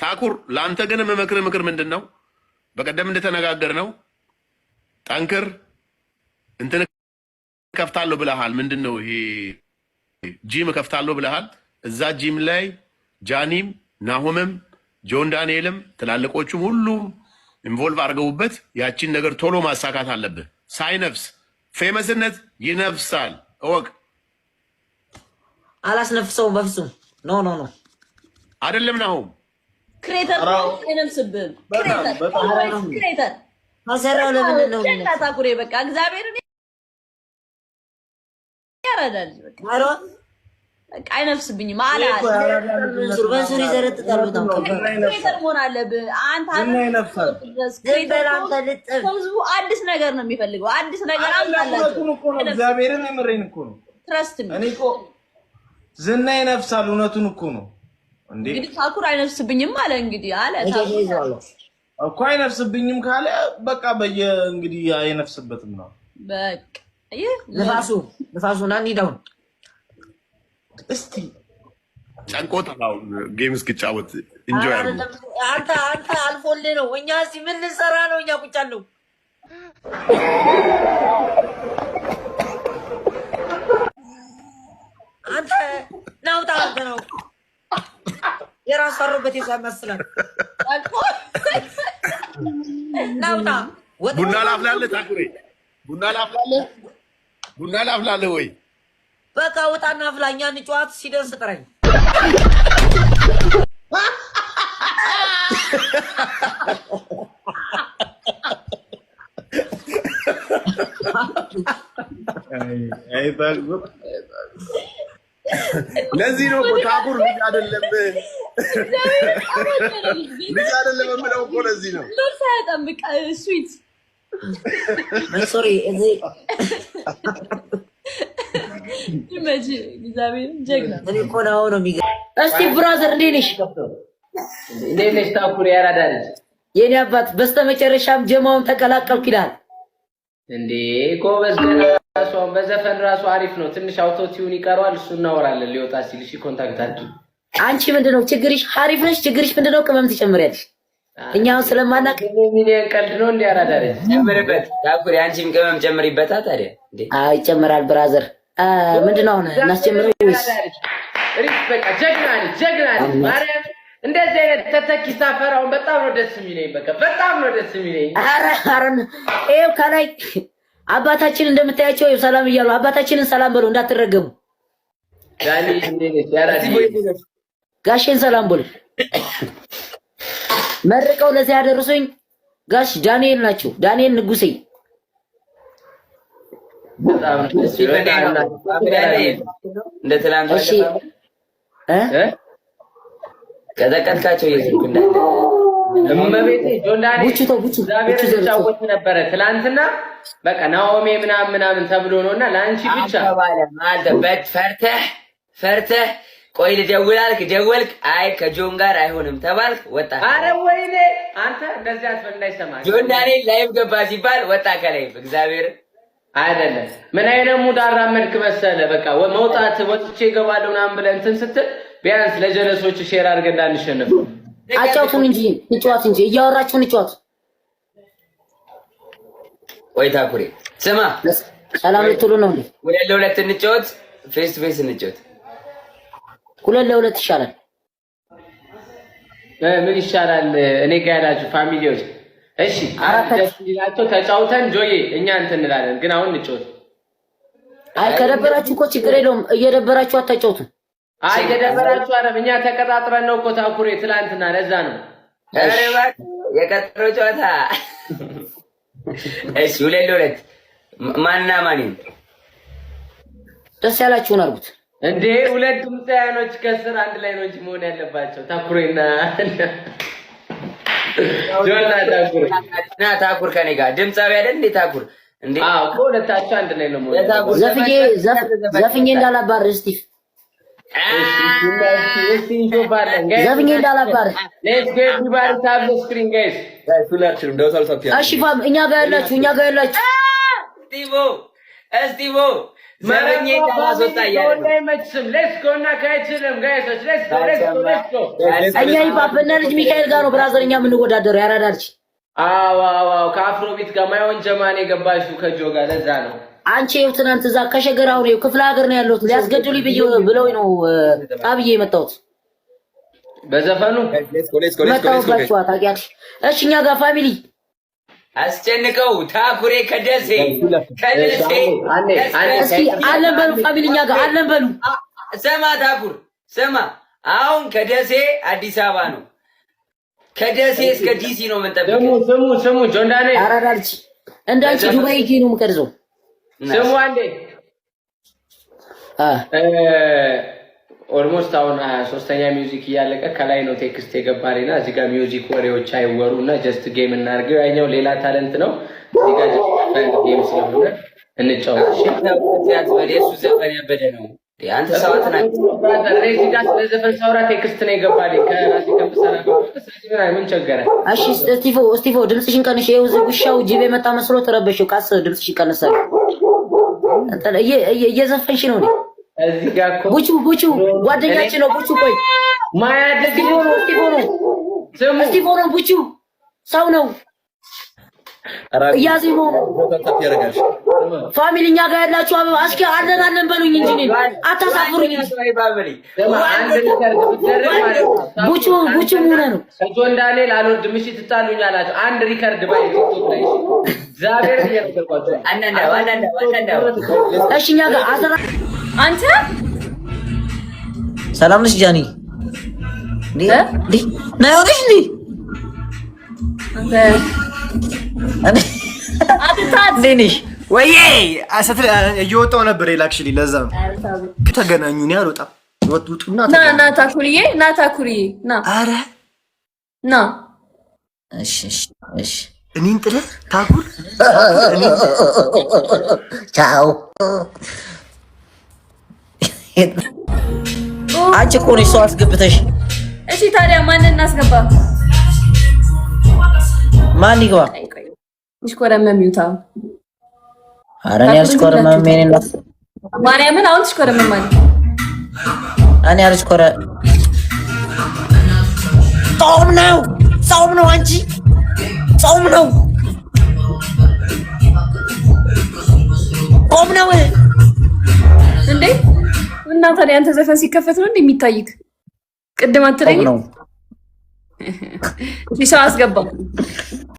ታኩር፣ ለአንተ ግን የምመክርህ ምክር ምንድን ነው? በቀደም እንደተነጋገርነው ጠንክር። እንትን ከፍታለሁ ብለሃል። ምንድን ነው ይሄ? ጂም እከፍታለሁ ብለሃል። እዛ ጂም ላይ ጃኒም፣ ናሆምም፣ ጆን ዳንኤልም ትላልቆቹም ሁሉም involve አድርገውበት ያቺን ነገር ቶሎ ማሳካት አለብህ። ሳይነፍስ famous ነት ይነፍሳል፣ እወቅ። አላስነፍሰውም በፍጹም። No, no, no። አይደለም ናሆም? Creator አይነፍስብህም። Creator ከሰራው ለምንድን ነው? ጀግና ታኩሬ፣ በቃ እግዚአብሔርን ያረዳል። በቃ በቃ አይነፍስብኝም አለ። መንሱር፣ መንሱር ይዘረጥጣል በጣም ከባድ። Creator መሆን አለብህ አንተ። ዝና ይነፍሳል። ዝም በል አንተ ልጥፍ። ህዝቡ አዲስ ነገር ነው የሚፈልገው። አዲስ ነገር አምጣላቸው። እውነቱን እኮ ነው። እግዚአብሔርን የምሬን እኮ ነው። Trust me። እኔ እኮ ዝና ይነፍሳል። እውነቱን እኮ ነው እንዴ። እንግዲህ ታኩር አይነፍስብኝም አለ፣ እንግዲህ አለ። መጨረሻ ይዘዋለሁ። እኮ አይነፍስብኝም ካለ በቃ በየ እንግዲህ አይነፍስበትም ነው። በቃ ይህ ንፋሱ፣ ንፋሱ ና እንሂድ አሁን። እስቲ ጨንቆታል። አሁን game እስክጫወት enjoy አድርጉ። አንተ አልፎልህ ነው። እኛ እዚህ ምን ልንሰራ ነው? እኛ ቁጭ አለው። አንተ ናውጣ፣ አንተ ነው የራሱ አሮበት ያመስላል። ናውጣ። ቡና ላፍላለህ ታኩሬ፣ ቡና ላፍላለህ፣ ቡና ላፍላለህ ወይ? በቃ ውጣና አፍላ፣ እኛ እንጫወት። ሲደርስ ጥራኝ። ለዚህ ነው እኮ ታኩር ልጅ አይደለም፣ ልጅ አይደለም የምለው እኮ ለዚህ ነው። ልብስ አያጠምቅ sweet። መንሱሪ እዚህ። ይመች፣ እግዚአብሔርን ጀግና። እኔ እኮ ነው ነው የሚገርም። እስቲ brother እንዴት ነሽ? እንዴት ነሽ ታኩሪ? ያራዳ ልጅ። የኔ አባት በስተመጨረሻም ጀማውን ተቀላቀልኩ ይላል። እንዴ ጎበዝ፣ ገና ራሱ አሁን በዘፈን ራሱ አሪፍ ነው። ትንሽ auto tune ይቀረዋል። እሱ እናወራለን ሊወጣ ሲል። እሺ contact አድርጊ። አንቺ ምንድነው ችግርሽ? አሪፍ ነሽ። ችግርሽ ምንድነው? ቅመም ትጨምሪያለሽ። እኛ አሁን ስለማናቅ ሚሊየን ቀልድ ነው እንዴ? ያራዳ ልጅ። ጨምርበት ታኩሪ፣ አንቺም ቅመም ጨምሪበታ ታዲያ እንዴ። አይ ይጨምራል። Brother ምንድነው አሁን እናስጨምረው ወይስ? ሪፍ በቃ ጀግና ነች፣ ጀግና ነች። ማርያም እንደዚህ አይነት ተተኪ ሳፈራውን በጣም ነው ደስ የሚለኝ። በቃ በጣም ነው ደስ የሚለኝ። ኧረ ኧረ ይኸው ከላይ አባታችን እንደምታያቸው ይኸው ሰላም እያሉ፣ አባታችንን ሰላም በሉ እንዳትረገሙ። ዳኒ እንዴት ነሽ? ያራዳ። ጋሼን ሰላም በሉ። መርቀው ለዚህ ያደረሱኝ ጋሽ ዳንኤል ናቸው። ዳንኤል ንጉሴ። በጣም ነው ደስ የሚለኝ። እንደ ትላንቱ እሺ እ እ? ቀጠቀጥካቸው እየዝኩ እንዳለ። እመቤቴ ጆን ዳንኤል ቡቹ ተው፣ ቡቹ እግዚአብሔርን ቡቹ ዘርቶ ተጫወት ነበረ ትላንትና። በቃ ናኦሜ ምናምን ምናምን ተብሎ ነው እና ለአንቺ ብቻ አልተባለም። አልተበት ፈርተህ ፈርተህ ቆይ ልደውል አልክ፣ ደወልክ። አይ ከጆን ጋር አይሆንም ተባልክ፣ ወጣ። አረ ወይኔ አንተ እንደዚህ አትበል እንዳይሰማ። ጆን ዳንኤል live ገባ ሲባል ወጣ ከ live፣ እግዚአብሔር። አይደለም፣ ምን አይነት mood አራመድክ መሰለ። በቃ መውጣት ወጥቼ እገባለሁ ምናምን ብለህ እንትን ስትል ቢያንስ ለጀለሶች share አድርገን እንዳንሸነፍ። አጫውቱን እንጂ፣ እንጫወት እንጂ፣ እያወራችሁ እንጫወት። ቆይ ታኩሬ ስማ፣ ሰላም ልትሉ ነው እንዴ? 2 ለ2 እንጫወት፣ face to face እንጫወት። 2 ለ2 ይሻላል። ምን ይሻላል? እኔ ጋ ያላችሁ family ዎች እሺ፣ ደስ እንዲላቸው ተጫውተን ጆዬ እኛ እንትን እንላለን፣ ግን አሁን እንጫወት። አይ ከደበራችሁ እኮ ችግር የለውም። እየደበራችሁ አታጫውቱም። አይ ከደበራችሁ አረም እኛ ተቀጣጥረን ነው እኮ ታኩሬ ትላንትና፣ ለዛ ነው። ኧረ እባክህ የቀጠሮ ጨዋታ። እሺ 2 ለ2 ማንና ማን ይሁን? ደስ ያላችሁን አድርጉት። እንዴ ሁለት ድምፃውያኖች ከስር አንድ ላይ ነው እንጂ መሆን ያለባቸው። ታኩሬና ጆና ታኩሬ። ና ታኩር ከኔ ጋር፣ ድምፃዊ አይደል እንዴ ታኩር እንዴ? አዎ እኮ ሁለታቸው አንድ ላይ ነው መሆን ያለባቸው። ዘፍኜ ዘፍኜ እንዳላባር እስቲ። እስቲ እንሾፋለን። ዘፍኜ እንዳላባር። Let's go everybody, tap the screen, guys። ሁላችንም double tap። እሺ fam፣ እኛ ጋር ያላችሁ፣ እኛ ጋር ያላችሁ። እስቲቮ፣ እስቲቮ። ዘበኜ እንዳላስወጣ እያለ ነው። አይመችም። Let's go እና ከአይችልም guys ኦች፣ let's go, let's go, let's go። እኛ hip hop እና ልጅ ሚካኤል ጋር ነው brother፣ እኛ የምንወዳደረው ያራዳ ልጅ። አዎ፣ ከአፍሮቢት ጋር ማይሆን ጀማን የገባሽው ከጆ ጋር ለዛ ነው። አንቺ ይኸው ትናንት እዛ ከሸገር አሁን ይኸው ክፍለ ሀገር ነው ያለሁት። ሊያስገድሉኝ ብዬ ብለው ነው ጣብዬ የመጣሁት። በዘፈኑ መጣሁባችኋ ታውቂያለሽ። እሺ እኛ ጋር family አስጨንቀው ታኩሬ ከደሴ ከደሴ። እስኪ አለን በሉ family፣ እኛ ጋር አለን በሉ። ስማ ታኩር ስማ፣ አሁን ከደሴ አዲስ አበባ ነው። ከደሴ እስከ ዲሲ ነው የምንጠብቀው። ስሙ ስሙ ስሙ፣ ጆን ዳንኤል። አራዳ ልጅ እንዳንቺ ዱባይ ሂጄ ነው የምቀርጸው። ስሙ አንዴ። Almost አሁን ሶስተኛ music እያለቀ ከላይ ነው text የገባልና እዚህ ጋር music ወሬዎች አይወሩ እና just game እናድርገው። ያኛው ሌላ talent ነው። እዚህ ጋር just game ስለሆነ እንጫወት። እሺ? የእሱ ዘፈን ያበደ ነው። አንተ ሰዋት Brother፣ እኔ እዚህ ጋር ስለ ዘፈን ሳውራ text ነው የገባልኝ ከራሴ ከምሰራ። ስለዚህ ምን ቸገረ? እሺ እስቲፎ፣ እስቲፎ ድምፅሽን ቀንሽ። ይኸው እዚህ ውሻው ጅብ የመጣ መስሎ ተረበሽው። ቃስ ድምፅሽን ቀንሳል። እየዘፈንሽ ነው እንዴ? እዚህ ጋር እኮ ቡቹ፣ ቡቹ ጓደኛችን ነው። ቡቹ ቆይ ማያድግ እስቲፎ ነው፣ እስቲፎ ነው፣ ስሙ። እስቲፎ ነው። ቡቹ ሰው ነው። እያዜመው ነው። Family እኛ ጋር ያላችሁ አበባ እስኪ አለን አለን በሉኝ እንጂ እኔን አታሳፍሩኝ እንጂ። አንድ record ብትደርግ ማለት ነው። ቡቹ፣ ቡቹ ምን ሆነ ነው? ከጆን ዳንኤል አልወርድም። እሺ ትጣሉኛላችሁ። አንድ record ባይ ቲክቶክ ላይ፣ እሺ፣ እግዚአብሔር እየነገርኳችሁ። እሺ እኛ ጋር 10 አንተ። ሰላም ነሽ ጃኒ? እንዴ እንዴ ናይ ሆነሽ እንዴ? አንተ አትታት። እንዴ ነሽ? ወይዬ እየወጣሁ ነበር የላክሽልኝ። ለዛ ነው ተገናኙ። እኔ አልወጣም። ውጡና ና ና ታኩርዬ፣ ና ታኩርዬ፣ ና። ኧረ ና። እሺ። እኔን ጥለህ ታኩር? ቻው። አንቺ እኮ ነሽ ሰው አስገብተሽ። እሺ ታዲያ ማንን እናስገባ? ማን ይግባ? ትሽኮረመም ይውታ። ኧረ እኔ አልሽኮረመምም። የእኔ እናት። ማርያምን አሁን ትሽኮረመማለህ። እኔ አልሽኮረ ጾም ነው፣ ጾም ነው፣ አንቺ ጾም ነው፣ ጾም ነው። እንዴ እና ታዲያ አንተ ዘፈን ሲከፈት ነው እንዴ የሚታይክ? ቅድም ጾም አትለኝም? ነው። እሺ ሰው አስገባ።